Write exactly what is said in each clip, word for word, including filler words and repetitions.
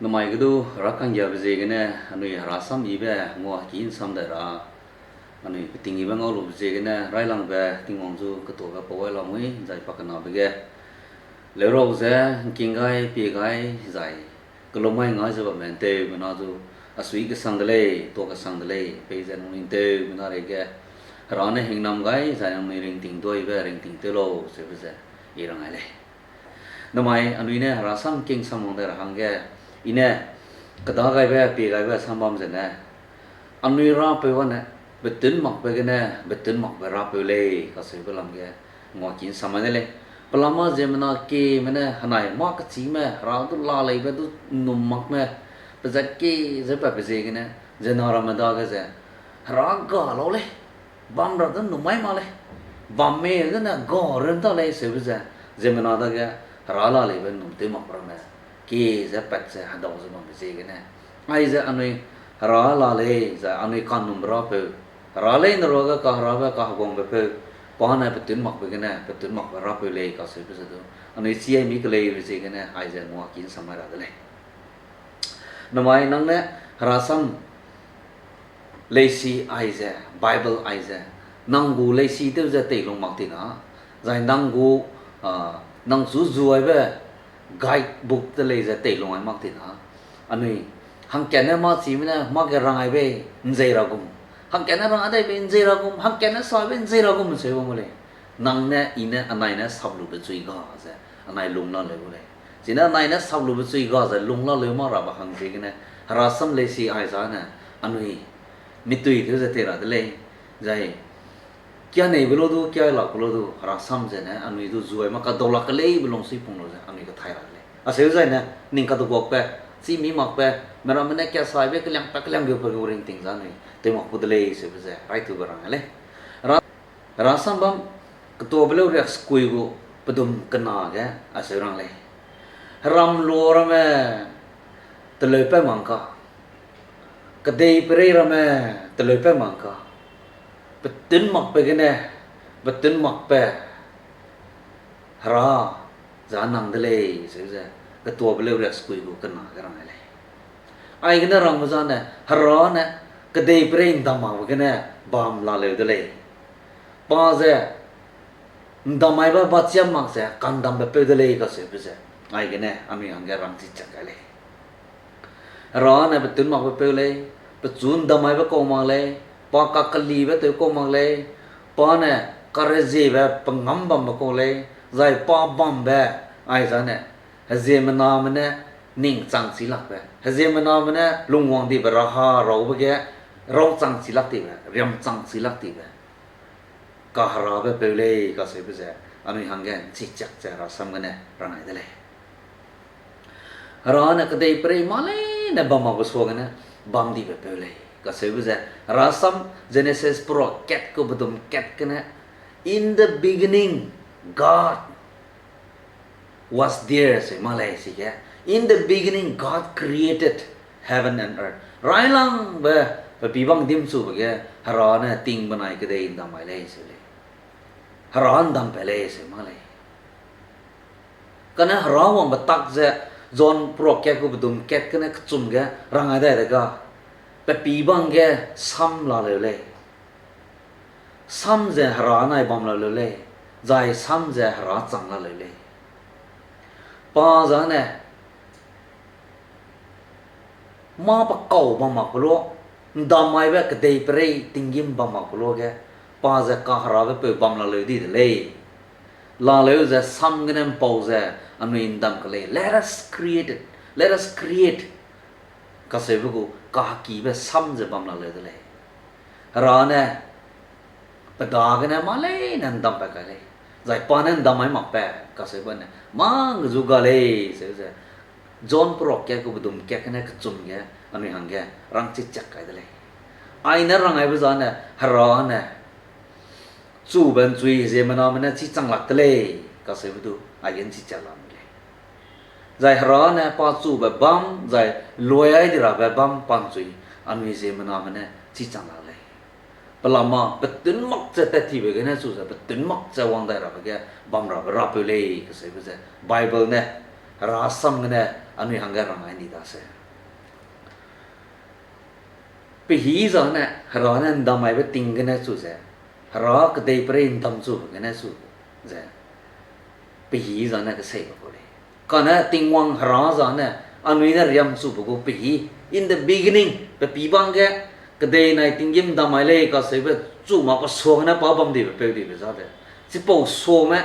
Namai ge du, Hera ka'nggiabe ziegene, anui Hera sam yibe ngua ki ’nsam dai ra, anui peting yibe ngau lube ziegene, railangbe Tingwang zu ketuabe pau ai lamui, zai pakenabe ge leurau ze, ’ngking gai, pie gai, zai kelum mai ngai ze bamme ’nteumena zu, a sui kesang de lei, tuâ kesang de lei, peize nangnui ’nteumena reige, Hera ne hingnam gai, zai nangnui ringting duaibe ringting tew lau, zeube ze, i rang ai lei. Namai anui ne Hera sam king sam wang dai ra hangge, i ne kedagaibe, piegaibe sam bam zene, anui Rapeu â ne, betun makbe gene, betun makbe Rapeu lei, kacheube lam ge, ngua ki ’nsam mai de lei. Pelama ziemmena kieme ne, henai mâ kechîme, Hera du la leibe du ’nnum makme, pezat kie ze patbe ziegene, ziemmena ramme dage ze, Hera ga lau lei, bam ra du ’nnum mai mak lei, bam me zene ga run ta lei seube ze, ziemmena dage, Hera la leibe ’nnum tew mak ramme, kie ze pat ze hedau ze bambe ziegene. Aize anui Hera la lei, zai anui ka'nnumbe Rapeu, Hera leine ruage kaherabe kaheguangbe peu, pa ne petun makbe gene, petun makbe Rapeu lei kacheube ze du, anui chi ai mi keleibe ziegene, aize ngua ki ’nsam mai ra de lei. Namai nang ne Hera sam leisi aize, Bible aize, nang gu leisi tew ze teilung mak tina, zai nang gu, a, nang chu zuaibe guidebook de lei ze teilung ai mak tina, anui, hangkatne mâ chime ne mâ ge rang aibe ’nzei ra gum, hangkatne rang ai daibe ’nzei ra gum, hangkatne sabe ’nzei ra gum seu bam gu lei. Nang ne, i ne, anai ne saplube chui ga ze, anai lung la leu gu lei. Chine anai ne saplube chui ga ze lung la leu mak rabe hang ziegene, Hera sam leisi aiza ne, anui, mitui tew ze tei ra de lei, zai, kia neibe lu du, kia lak lu du, Hera sam zene, anui du zuai mak kadau lak keleibe lungsui pung lu ze, anui kethai ra de lei. Acheu zai ne, ning kaduguakbe, chî mi makbe, meramme ne kasaibe, keliang pa keliang geu pe gu ringting za anui, tew mak gu de lei, seube ze, raitube rang lei. Hera, Hera sam bam, ketuabe leu riak sekui gu, pedum kena ge, acheu rang lei. Heram lua ramme, teleupat mang ka. Kedeiperei ramme, teleupat mang ka. Petun makbe gene, petun makbe Hera, za nang de lei, seu ze, ketuabe leu riak sekui gu kena ge rang ai lei. Aigene rangbe zane, Hera ne, kedeiperei ’ndam makbe gene, bam la leu de lei. Pa ze, ’ndam maibe bachiam mak ze, ka'ndambe peu de lei kaseube ze, aigene, anui hangge rangchi chak kai lei. Hera ne petun makbe peu lei, pechu ’ndam maibe kau mak lei, pa kakelibe tew kau mak lei, pa ne kareziebe pengam bambe kau lei, zai pa bambe, aizane, heziemename ne ning chang chi lakbe, heziemename ne lungwang dibe raha raube ge, rau chang chi lak tibe, riam chang chi lak tibe, kaherabe peu lei kaseube ze, anui hangge ’nchi chak ze Hera sam gene rang ai de lei. Hera ne kedeiperei mâ leine bam makbe suagene bam dibe peu lei kaseube ze, Hera sam Genesis pera kat gu bedum kat gene, In the beginning, God was there, se mâ lei sige. In the beginning, God created heaven and earth. Railangbe, pe pîbang dimchube ge, Hera ne ting benai kedei ’ndam mai lei se lei. Hera ’ndampat lei se mâ lei. Kane Hera wangbe tak ze, John pera kat gu bedum kat gene kechum ge rang ai dai de ga, pe pîbang ge sam la leu lei. Sam ze Hera nai bam la leu lei, zai sam ze Hera chang la leu lei. Pa zane, mâ pe kau bam makbe lu, ’ndam maibe kedeiperei tinggîm bam makbe lu ge, pa ze kaherabe peu bam la leu di de lei. La leu ze sam gene ’mpau ze, anui ’ndam ke lei. Let us create it. Let us create. Kaseube gu, kahekibe sam ze bam la leu de lei. Hera ne, pe dagene mâ leine ’ndampat kai lei. Zai pa ne ’ndam mai makbe, kaseube ne, mâ ’ngge zu ga lei, seu ze. John pera kat gu bedum kat gene kechum ge, anui hangge, rangchi chak kai de lei. Aine rang aibe zane, Hera ne, chube ’nchui heziemename ne chî chang lak de lei, kaseube du, aige ’nchi chak la mi lei. Zai Hera ne pa chube bam, zai luai ai di rabe bam pa ’nchui, anui heziemename ne chî chang lak lei. Pelama, petun mak ze tat tibe gene chu ze, petun mak ze wang dai rabe ge, bam rabe Rapeu lei, kaseube ze, Bible ne, Hera sam gene, anui hangge rang ai ni daseu. Pehî zane, Hera ne ’ndamaibe ting gene chu ze, Hera kedeiperei ’ndam chube gene chu ze, pehî zane keseibe kau lei. Kane Tingwang Hera zane, anui ne riam chube gu pehî, in the beginning, pe pîbang ge, kedei nai tinggîm ’ndamai lei kaseube, chu mak pe suang ne pa bam dibe peu dibe za de. Chipau suame,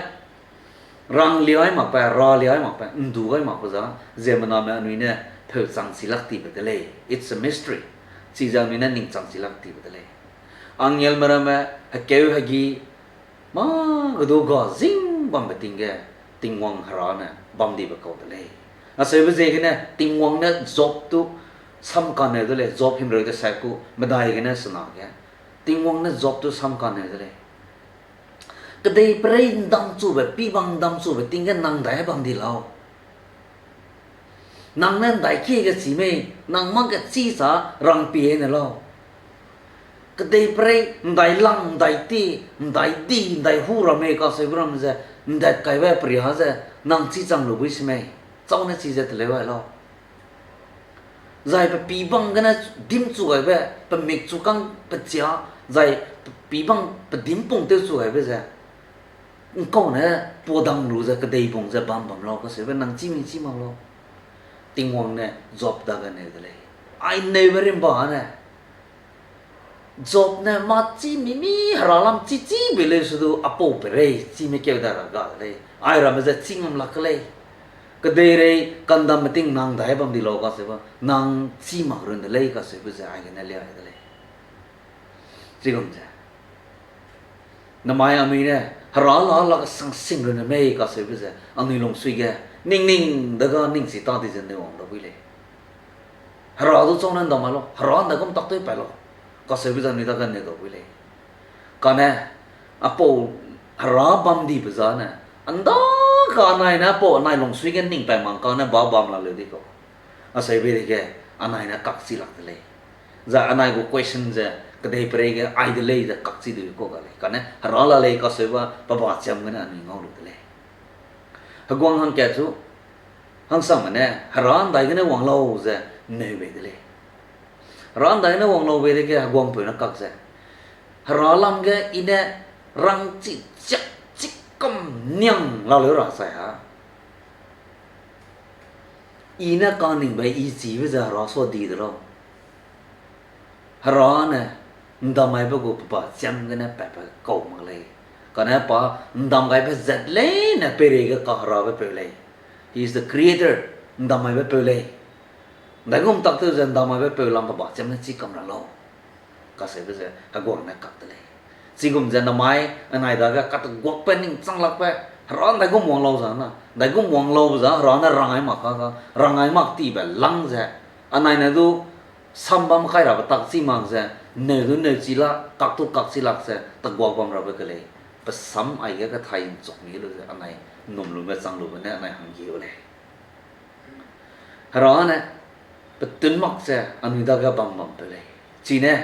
rang liai makbe, ra liai makbe, ’ndu gai makbe za, ziemmename anui ne pheu chang chi lak tibe de lei. It's a mystery. Chize anui ne ning chang chi lak tibe de lei. Angelme ramme, hekeu hegi, mâ ge du ga zîng bambe ting ge, Tingwang Hera ne bam dibe kau de lei. Aseube ziegene Tingwang ne Job tu samkane de lei, Job himreu de sai ku medai gene sena ge, Tingwang ne Job tu samkane de lei. Kedeiperei ’ndam chube, pîbang ’ndam chube ting ge nang dai bam di lau. Nang ne ’ndai kie ge chi mei, nang mâ ge chi cha rangpie ne lau. Kedeiperei ’ndai lang, ’ndai ti, ’ndai di, ’ndai hu ra mei kaseube ram ze, ’ndat kaibe peria ze, nang chi chang lu bui se mei, châu ne chize teleu ai lau. Zai pe pîbang gene dîm chu gaibe, pe mik chu kang pe chia, zai pe pîbang pe dîm pung tew chu gaibe ze, ’ngkau ne puadang lu ze kedeibung ze bam bam lau kaseube nang chî mi chî mak lau. Tingwang ne Job dage neu de lei. Ai neube rimba ne, Job ne mâ chî mi mi Hera lam chî chî bei leu se du, a pau perei chî mekeu da ra ga de lei. Ai ramme ze chî ngam lak ke lei. Kedeirei kandamme ting nang dai bam di lau kaseube, nang chî mak run de lei kaseube ze aigene liai de lei. Chigum ze, namai anui ne Hera la la kesang sing runne mei kaseube ze anui lungsui ge ning ning dega ning chi ta di ze neu wang da bui lei. Hera du châu ne ’ndamai lau, Hera ’ndaigum tak tew pai lau, kaseube ze anui dage neu da bui lei. Kane, a pau Hera bam dibe zane, ’nda ka anai ne a pau anai lungsui ge ning pai mang kane ba bam la leu di kau. Aseube dege, anai ne kak chi lak de lei. Zai anai gu question ze, kedeiperei ge ai de lei ze kak chi de kau ga lei. Kane, Hera la lei kaseube, pe ba chiam gene anui ngau lu de lei. Heguang hangkat chu, hangsangme ne, Hera ’ndai gene wang lau ze neu bei de lei. Hera ’ndai gene wang lau bei dege heguangpeu ne kak ze, Hera lam ge i ne rangchi chiak chikam niang la leu ra sai ha. I ne kaningbe i chibe ze Hera sua di de lau. Hera ne ’ndamaibe gu pe ba chiam gene patbe kau mak lei. Kane pa ’ndam gaibe zat leine peireige kaherabe peu lei. He is the creator, ’ndamaibe peu lei. ’Ndaigum tak tew ze ’ndamaibe peu lam pe ba chiam ne chi kam ra lau, kaseube ze heguang ne kak de lei. Chigum ze namai anai dage kateguakbe ning chang lakbe, Hera ’ndaigum wang lau za na, ’ndaigum wang laube za Hera ne rangai mak ka ga, rangai mak tibe lang ze, anai ne du sam bam kai rabe tak chi mak ze, neu du neu chi lak, kak du kak chi lak ze teguak bam rabe ke lei. Pe sam aige kethai ’nchuk mi lu ze anai ’nnum lume chang lube ne anai hangge u lei. Hera ne petun mak ze anui dage bam bam peu lei. Chine,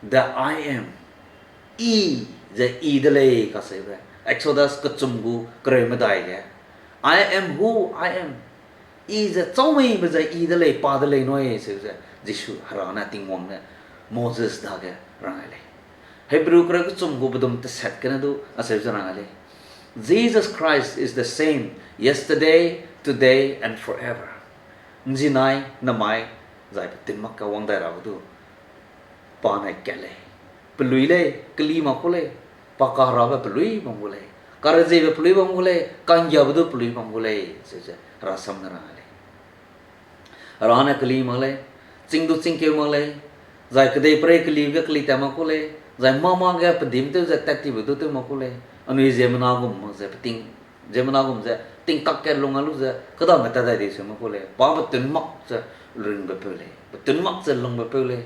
the I am, I ze I de lei kaseube, Exodus kechum gu kereu medai ge, I am who I am. I ze châu meibe ze I de lei, pa de lei nui seu ze, Jisu Hera ne Tingwang ne Moses dage rang ai lei. Hebrew kereu kechum gu bedum teset gene du acheu ze rang ai lei. Jesus Christ is the same yesterday, today, and forever. ’Nzinai, namai, zai petun mak ge wang dai rabe du pa ne kat lei. Pelui lei, keli mak ku lei, pa kaherabe pelui bam gu lei, kareziebe pelui bam gu lei, ka'nggiabe du pelui bam gu lei, seu ze Hera sam ne rang ai lei. Hera ne keli mak lei, ching du chingkeu mak lei, zai kedeiperei keli ge keli tat mak ku lei, zai mâ mâ ge pedîm tew ze tat tibe du tew mak ku lei, anui ziemmena gum mak ze peting, ziemmena gum ze tingkak kat lung a lu ze, kedame tat dai di seu mak ku lei, pa petun mak ze ringbe peu lei, petun mak ze lungbe peu lei.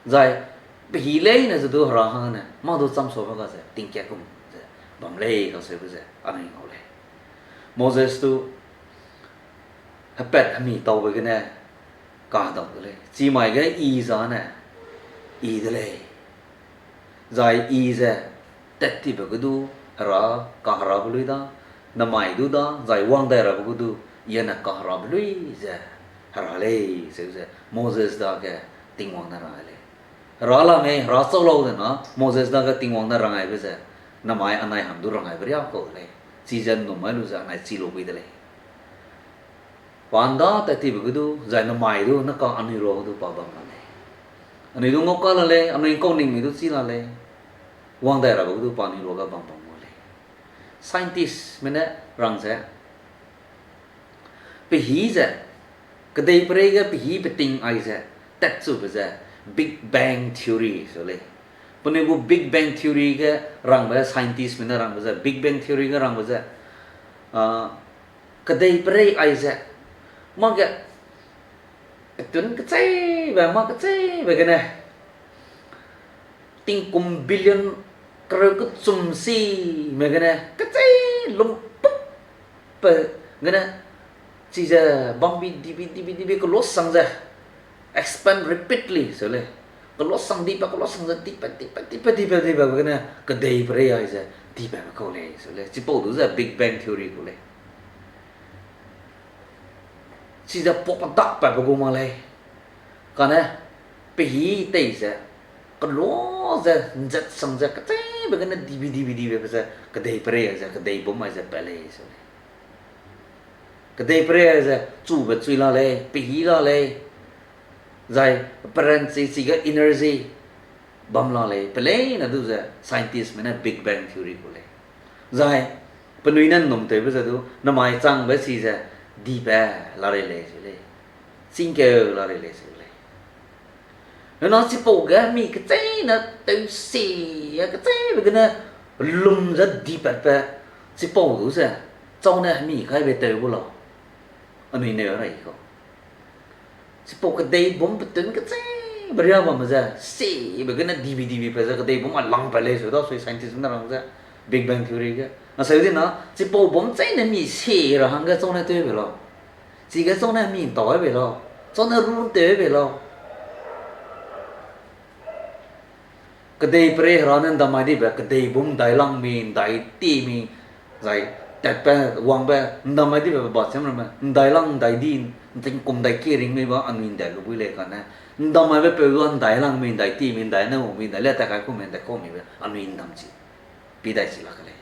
Zai, pehî leine ze du Hera hangne, mâ du cham suabe ga ze, tingkat gum ze, bam lei kaseube ze, anui ngau lei. Moses du, hepat hemi taube gene, kadau de lei. Chimai ge I zane, I de lei. Zai I ze, tat tibe ge du, Hera, kaherabe lui da, namai du da, zai wang dai rabe ge du, I ane kaherabe lui ze, Hera lei, seu ze, Moses dage Tingwang ne rang ai lei. Hera la mei, Hera chau lau ze na, Moses dage Tingwang ne rang aibe ze, namai anai hang du rang aibe riâ kau de lei. Chize nnum mai lu ze anai chi lu bui de lei. Pa nda tat tibe ge du, zai namai du, ne ka anui ruage du pa bam la lei. Anui du ngau ka la lei, anui ngkau ning mi du chi la lei. Wang dai rabe ge du pa anui ruage bam bam ngau lei. Scientistme ne rang ze, pehî ze, kedeiperei ge pehî peting ai ze, tat chube ze, Big Bang Theory seu lei. Penui gu Big Bang Theory ge rangbe, scientistme ne rangbe ze, Big Bang Theory ge rangbe ze, a, kedeiperei ai ze, mâ ge, petun kecheibe, mâ kecheibe gene, tingkum billion kereu kechum sime gene, kechei lum pup pe gene, chize bambi dibi, dibi, dibi, keloa sang ze, expand repeatedly seu lei. Keloa sang dibe, keloa sang ze dibe, dibe, dibe, dibe, dibe gene, kedeiperei ai ze, dibe kau lei seu lei. Chipau du ze Big Bang Theory kau lei. Chize pua pedakbe gu mak lei. Kane, pehî tei ze, keloa ze, nzet sang ze, kecheibe gene dibi, dibi, dibe ze, kedeiperei ai ze, kedeibum ai ze pat lei seu lei. Kedeiperei ai ze, chube chui la lei, pehî la lei. Zai, peranchi chige energy bam la lei, pe leine du ze scientistme ne Big Bang Theory kau lei. Zai, penui ne nnum tewbe ze du, namai changbe chize, dibe la rei lei seu lei. Chîngkeu la rei lei seu lei. Hena chipau ge mi kecheîne tewsi, a kecheibe gene lum ze dipatbe chipau du ze, chau ne hemi kaibe tew gu lau. Anui neu rai kau. Chipau kedeibum petun kecheibe riâ bamme ze, sibe gene dibi dibi pat ze kedeibum a lang pat lei seu dasui scientist ne rang ze, Big Bang Theory ge. Aseu dina, chipau bum cheîne mi si ra hangge chau ne tew bei lau. Chige chau ne mi ntau bei lau. Chau ne ru ntew bei lau. Kedeiperei Hera ne ndamai dibe, kedeibum ndailang mi, ndai ti mi, zai tatbe, wangbe, ndamai dibe ba chiam ramme, ndailang, ndai di, ntingkum ndai ki ring mi ba, anui ndai lu bui lei kane. Ndamaibe peu du ndailang mi, ndai ti mi, ndai ne u mi, ndai le tat kai ku mi, ndai kau mibe, anui ndam chi. Pi dai chi lak lei.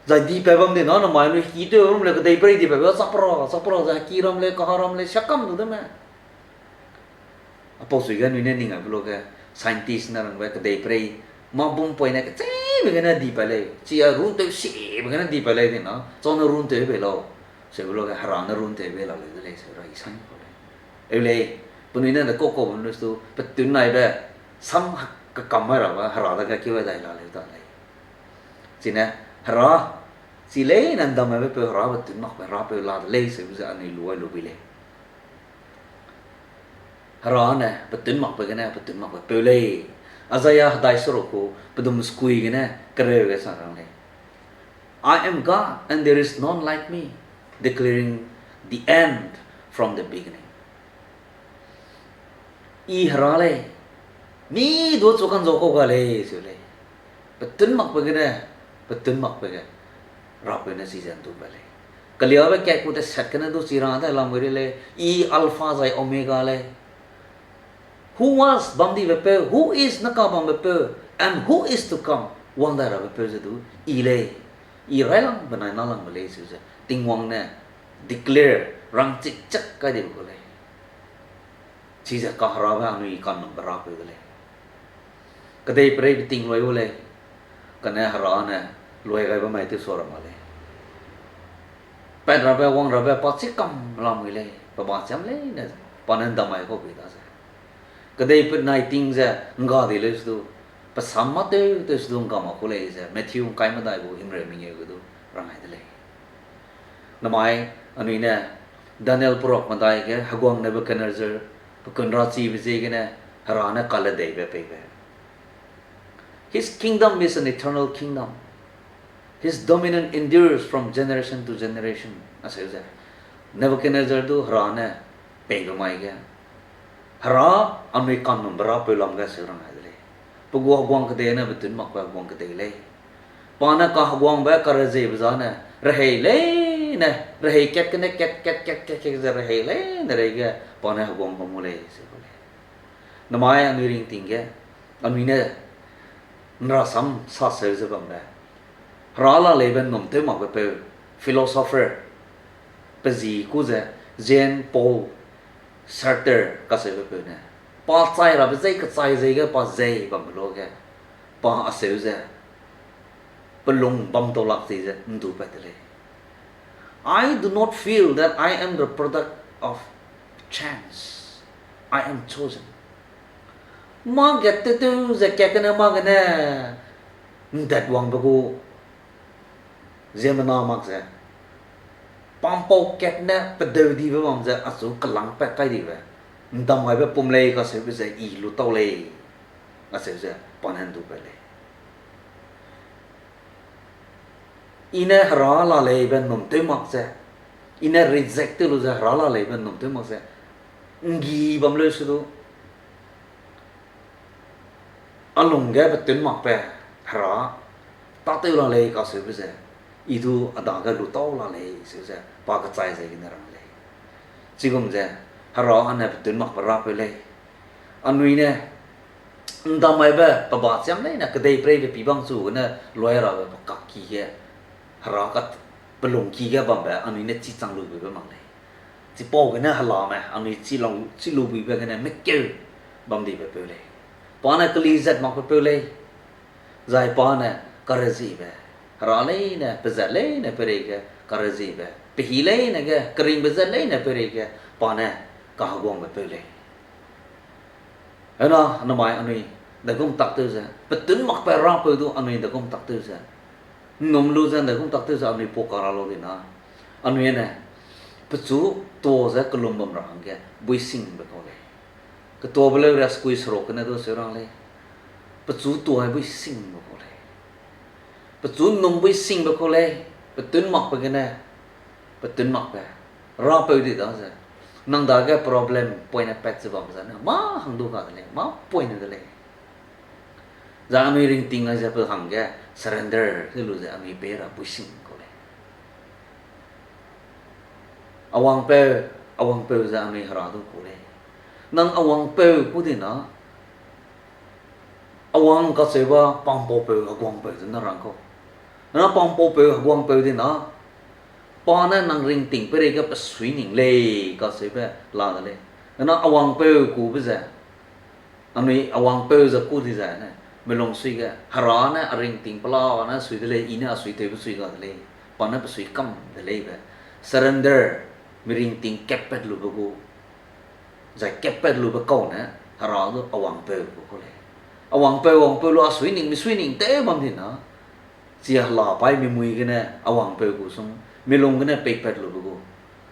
Zai dipatbe bam dina, namai anui ki tew ram lei, kedeiperei dipatbe, chapra, chapra, zai ki ram lei, kaha ram lei, siakam du de me. Apau suige anui ne ning aibe luage, scientist ne rangbe kedeiperei, mâ bum poine kecheibe gene dipat lei, chi a runtew sibe gene dipat lei dina, chau ne runtew bei lau, seube luage Hera ne runtew bei la leu de lei, seu ra i sang kau lei. Eu lei, penui ne de kau kau bam lu stu, petun naibe, sam kekam mai rabe, Hera dage kiu dai la leu da lei. Chine, Hera, chi leine ndamaibe peu Hera petun makbe Herapeu la de lei, seube ze anui lu ai lu bui lei. Hera ne petun makbe gene petun makbe peu lei. Isaiah hedai seruk gu pedum sekui gene kereu ge sa rang lei. I am God and there is none like me, declaring the end from the beginning. I Hera lei, mi du chu kanzau kau ga lei, seu lei. Petun makbe gene, petun makbe ge, Rapeu ne chize ndu pat lei. Keliabe kat ku te sat gene du chi ra de lam gui de lei, I Alpha zai Omega lei. Who was bam dibe peu, who is ne kabambe peu, and who is to come, wang dai rabe peu ze du, I lei, I railangbe nai nalangbe lei, seu ze, Tingwang ne declare, rangchik chak kai dibe kau lei. Chize kaherabe anui kanumbe Rapeu de lei. Kedeipereibe ting lui gu lei, kane Hera ne lui gaibe mai tew sua ra mak lei. Pat rabe, wang rabe, pa chikam lamui lei, pe ba chiam leine, pa ne ndamai kau pei da ze. Kedeiperei nai ting ze, ngga di leu se du, pe sam mâ tew tew se du ngga mak ku lei ze, Matthew ngkai medai gu himreu mengeu ge du, rang ai de lei. Namai, anui ne, Daniel perak medai ge, heguang Nebuchadnezzar, pe kunrachibe ziegene, Hera ne kaledeibe peibe. His kingdom is an eternal kingdom. His dominion endures from generation to generation. Aseu ze, Nebuchadnezzar du Hera ne peibe mai ge, Hera anui kanumbe Rapeu lam ge seu rang ai de lei. Pe gu heguang kedei ne petun makbe heguang kedei lei. Pa ne kaheguangbe kareziebe zane, rehei lei, leine, rehei kat gene kat, kat, kat, kat, kat ze rehei leine reige pa ne heguang bam gu lei, ze gu lei. Namai anui ringting ge, anui ne nrasam saseu ze bambe, Hera la leibe nnum tew makbe peu, philosopher, pe zi ku ze Jean-Paul Sartre kacheube peu ne, pa chai rabe zei kechai zei ge pa zei bambe luage, pa aseu ze, pe lung bam tau lak zei ze ndu pat de lei. I do not feel that I am the product of chance. I am chosen. Mâ kat tew tew ze kat gene mâ gene ndat wangbe gu ziemmena mak ze, pampau kat ne pedeu dibe bam ze achu kelâng pat kai dibe, ndam gaibe pum lei kacheube ze I lu tau lei, acheu ze pa ne ndu pat lei. I ne Hera la leibe nnum tew mak ze, I ne reject tew lu ze Hera la leibe nnum tew mak ze, nggi bam leu se du, a lung ge petun makbe Hera tâtew la lei kacheube ze, I du a dage lu tau la lei seu ze pa kechai ze gene rang lei. Chigum ze, Hera ane petun makbe rapeu lei. Anui ne, ndam gaibe pe ba chiam leine, kedeipereibe pî bang chu gene, loi rabe pe kak ki ge, Hera kat, pe lung ki ge bambe, anui ne chi chang lu buibe mak lei. Chipau gene helame, anui chi lu, chi lu buibe gene mekeu bam dibe peu lei. Pa ne keli zat makbe peu lei. Zai pa ne karezibe, Hera leine, pe zat leine peireige karezibe, pe hî leine ge, keringbe zat leine peireige, pa ne kaheguangbe peu lei. Hena namai anui dagum tak tew ze, petun makbe rapeu du anui dagum tak tew ze, nnum lu ze dagum tak tew ze anui pau ka ra lau di na, anui ne, pechu tuâ ze kelum bam ra hangge buisingbe kau lei. Ketuabe leu riaskui seruk gene du seu rang lei. Pechu tuâ buisingbe kau lei. Pechu nnum buisingbe kau lei. Petun makbe gene, petun makbe rapeu di daze, nang dage problem poine pat ze bam zane mâ hang du ga de lei, mâ poine de lei. Zai anui ringting ai ze pe hangge surrender tew lu ze anui pei ra buising kau lei. Awangpeu, awangpeu ze anui Hera du ku lei. Nang awangpeu ku di na, awang kacheube pampaupeu, heguangpeu ze na rang kau. Na pampaupeu, heguangpeu di na, pa ne nang ringting peireige pe sui ning lei kacheube la de lei. Na awangpeu kube ze, anui awangpeu ze ku di zai ne, melung sui ge, Hera ne a ringting pela ne sui de lei, I ne a sui tewbe sui ga de lei, pa ne pe sui kam de leibe. Surrender, mi ringting kappat lube gu, zai kappat lube kau ne, Hera du awangpeu ku kau lei. Awangpeu, awangpeu lu a sui ning, mi sui ning tew bam di na, chi hela paî mi mui gene awangpeu gu sung, mi lung gene peipat lube gu,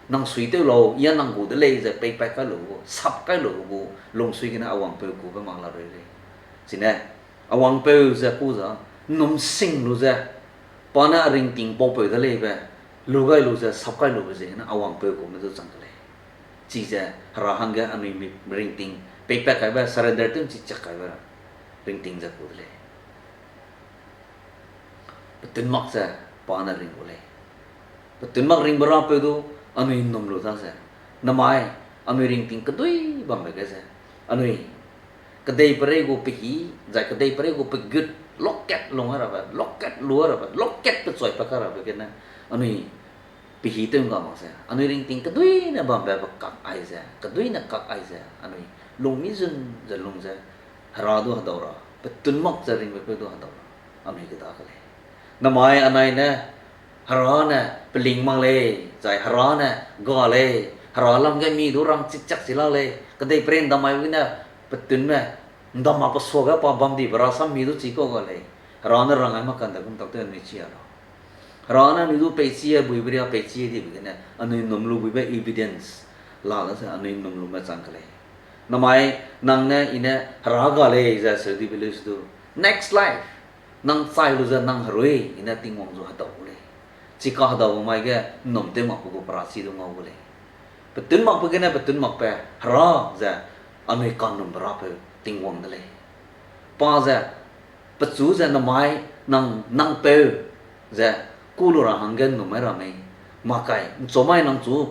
nang sui tew lau, I a nang gu de lei ze peipat kai lube gu, sap kai lube gu, lungsui gene awangpeu kube mak la rui lei. Chine, awangpeu ze ku za, nnum sing lu ze, pa ne a ringting paupeu de leibe, lu gai lu ze sap kai lube ziegene awangpeu kume du chang ke lei. Chize Hera hangge anui mi ringting peipat kaibe, surrender tew chi chak kaibe ringting ze ku de lei. Petun mak ze pa ne ring gu lei. Petun mak ringbe rapeu du anui nnum lu daze, namai anui ringting kedui bambe ge ze, anui kedeiperei gu pehî, zai kedeiperei gu pegut, lokat lung rabe, lokat lu rabe, lokat pechuipat kai rabe gene, anui pehî tew ngga mak ze, anui ringting kedui ne bambe pe kak ai ze, kedui ne kak ai ze, anui lung mi zun ze lung ze, Hera du hedau ra, petun mak ze ringbe peu du hedau ra, anui keda ke lei. Namai anai ne, Hera ne peling mak lei, zai Hera ne ga lei, Hera lam ge mi du rang chikchak chi la lei, kedeiperei ndam mai gene, petunme, ndam mak pe suage pa bam dibe rasam mi du chi kau ga lei, Hera ne rang ai mak kande gum tak tew anui chi a lau. Hera ne anui du peichi e, buibe ria peichi e dibe gene, anui nnum lu buibe evidence la da ze anui nnum lume chang ke lei. Namai nang ne I ne Hera ga lei ze seu dibe leu se du, next life, nang chai lu ze nang herui, I ne Tingwang zu hedau gu lei. Chika hedau mai ge nnum tew makbe gu perachi du ngau gu lei. Petun makbe gene petun makbe Hera ze anui kanumbe rapeu Tingwang de lei. Pa ze, pechu ze namai nang, nang peu ze ku lu ra hangge nnum mai ra mei. Mak kai, ’nchumai nang chu,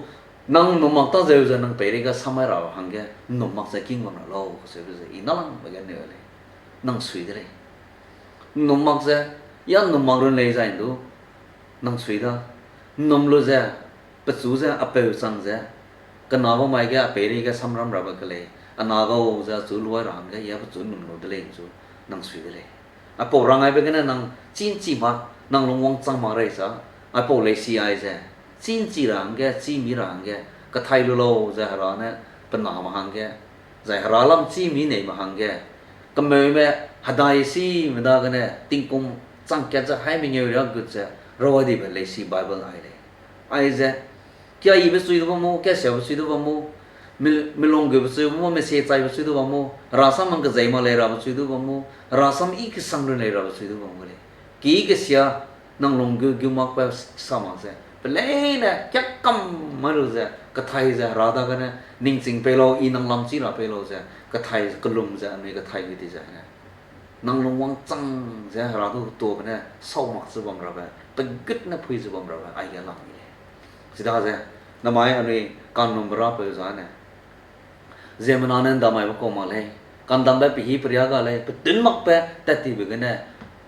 nang ’nnum mak ta zeu ze nang peireige samai ra hangge, ’nnum mak ze king bam ra lau, kacheube ze, I nalangbe ge neu lei. Nang sui de lei. ’Nnum mak ze, ya ’nnum mak run lei zai ’ndu, nang sui da. ’Nnum lu ze, pechu ze, apeu chang ze, kena bam mai ge, apeireige samram rabe ke lei, ana gau ze, achu luai ra hangge, ya pechu ’nnum lu de lei ’nchu, nang sui de lei. Aipau rang aibe gene nang chî ’nchi mak, nang lungwang chang mak rei sa, aipau leisi ai ze, chî ’nchi ra hangge, chî mi ra hangge, kethai lu lau ze Hera ne pe name hangge, zai Hera lam chî mi neime hangge, kemeume hedai sime dagene tingkum chang kat ze haî mengeu riâ gut ze, rau dibe leisi Bible ai lei. Aize, kiayibe chui du bam mu, kasiabe chui du bam mu, mi-, milunggeube chui bam mu, mesie chaibe chui du bam mu, herasam hang kezei mak lei rabe chui du bam mu, herasam i kesang run lei rabe chui du bam gu lei. Ki kesia, nang lunggu gu makbe sa mak ze, pe leine kiakam mai lu ze, kethai ze, Hera dagene, ningching pei lau, I nang lam chî ra pei lau ze, kethai ze, kelum ze, anui kethai gu di ze ne. Nang lungwang chang ze Hera du tuâbe ne, sau mak ze bam rabe, pe gut ne pui ze bam rabe, aige lam mi lei. Chidaze, namai anui ka'nnumbe rapeu zane, ziemmena ne ’ndamaibe kau mak lei, ka'ndambe pehî peria ga lei, petun makbe tat tibe gene,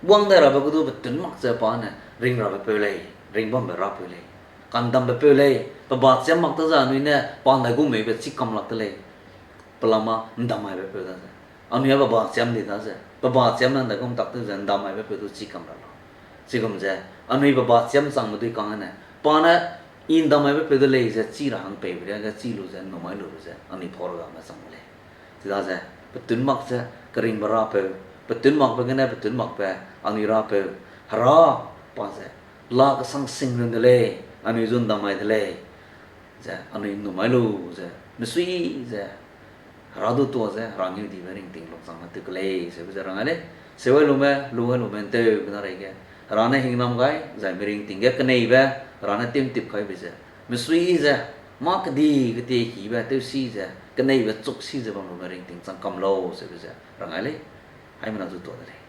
wang dai rabe ge du petun mak ze pa ne, ring rabe peu lei, ring bambe rapeu lei. Ka'ndambe peu lei, pe ba chiam mak ta ze anui ne, pa ’ndaigum meibe chî kam lak de lei. Pelama ’ndamaibe peu daze. Anui a pe ba chiam di daze. Pe ba chiam ne ’ndaigum tak tew ze ’ndamaibe peu du chî kam ra lau. Chigum ze, anui pe ba chiam changme dui kang ne, pa ne, I ’ndamaibe peu de lei ze chî ra hang peibe riâ ge chî lu ze, ’nnumai lube ze, anui pau ragame chang gu lei. Chidaze, petun mak ze, keringbe rapeu, petun makbe gene petun makbe, anui rapeu, Hera, pa ze, la kesang sing run de lei, anui zu ’ndamai de lei, ze, anui ’nnumai lu ze, mesui ze, Hera du tuâ ze, Hera ngeudibe ringting lung chang ne tew ke lei, seube ze rang ai lei, seuai lume, luai lume ’nteube na reige, Hera ne hingnam gai, zai mi ringting ge keneibe, Hera ne timtip kaibe ze, mesui ze, mâ kedi ketie kibe tewsi ze, keneibe chuk si ze bam lume ringting chang kam lau, seube ze rang ai lei, haimena zu tuâ de lei.